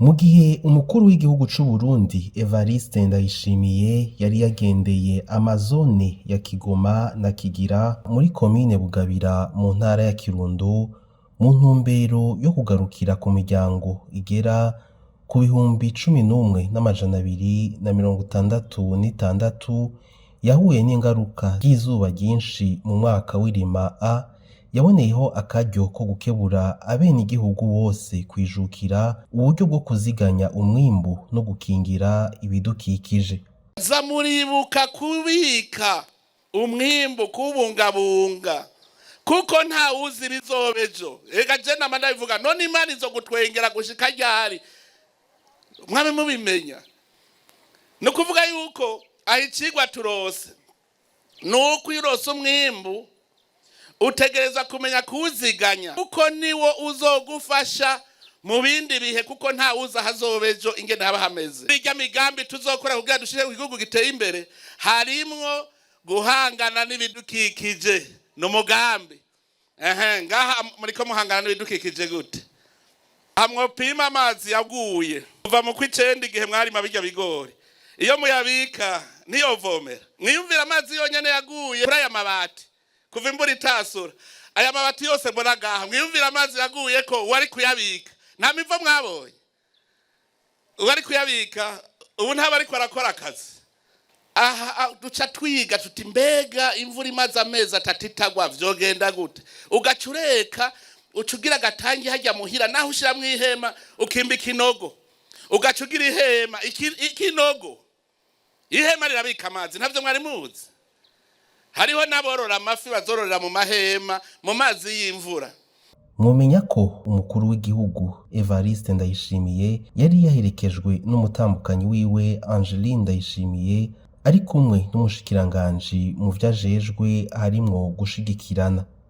Mu gihe umukuru w'igihugu c'u Burundi Evariste Ndayishimiye yari yagendeye amazone ya Kigoma na Kigira muri komine Bugabira mu ntara ya Kirundo mu ntumbero yo kugarukira ku miryango igera ku 11,266 yahuye n'ingaruka ry'izuba ryinshi mu mwaka w'irima A, yaboneyeho akaryo ko gukebura abenegihugu bose kwijukira uburyo bwo kuziganya umwimbu no gukingira ibidukikije. Za muribuka kubika umwimbu, kuwubungabunga, kuko nta wuzi ibizoba ejo. Reka je nama ndabivuga, none Imana izo gutwengera gushika ryari? Mwabe mubimenya. Ni ukuvuga yuko aho icigwa turose ni uko iyo urose umwimbu utegereza kumenya kuwuziganya, kuko niwo uzogufasha mu bindi bihe, kuko nta wuzi ahazoba ejo ingene haba hameze. Irya migambi tuzokora kugira dushire ku gihugu giteye imbere harimwo guhangana n'ibidukikije, ni umugambi. Ehe, ngaha muriko muhangana n'ibidukikije gute? Hamwopima amazi yaguye kuva mu kw'icenda igihe mwarima birya bigori, iyo muyabika niyovomera. Mwiyumvira amazi yonyene yaguye kuri aya mabati kuva imvura itasura, aya mabati yose mbona ngaha. Mwiyumvira amazi yaguye ko uwari kuyabika, nta mivo mwabonye, uwari kuyabika ubu ntaba ariko arakora akazi. Aha duca twiga tuti: mbega imvura imaze amezi 3 itagwa vyogenda gute? Ugaca ureka, uca ugira agatangi hajya muhira, naho ushiramwo ihema, ukimba ikinogo, ugaca ugira ihema, ikinogo. Ihema rirabika amazi, ntavyo mwari muzi? Hariho n'aborora amafi, bazororera mu mahema mu mazi y'imvura. Mwomenya ko umukuru w'igihugu Evariste Ndayishimiye yari yaherekejwe n'umutambukanyi wiwe Angeline Ndayishimiye, ari kumwe n'umushikiranganji mu vyo ajejwe harimwo gushigikirana.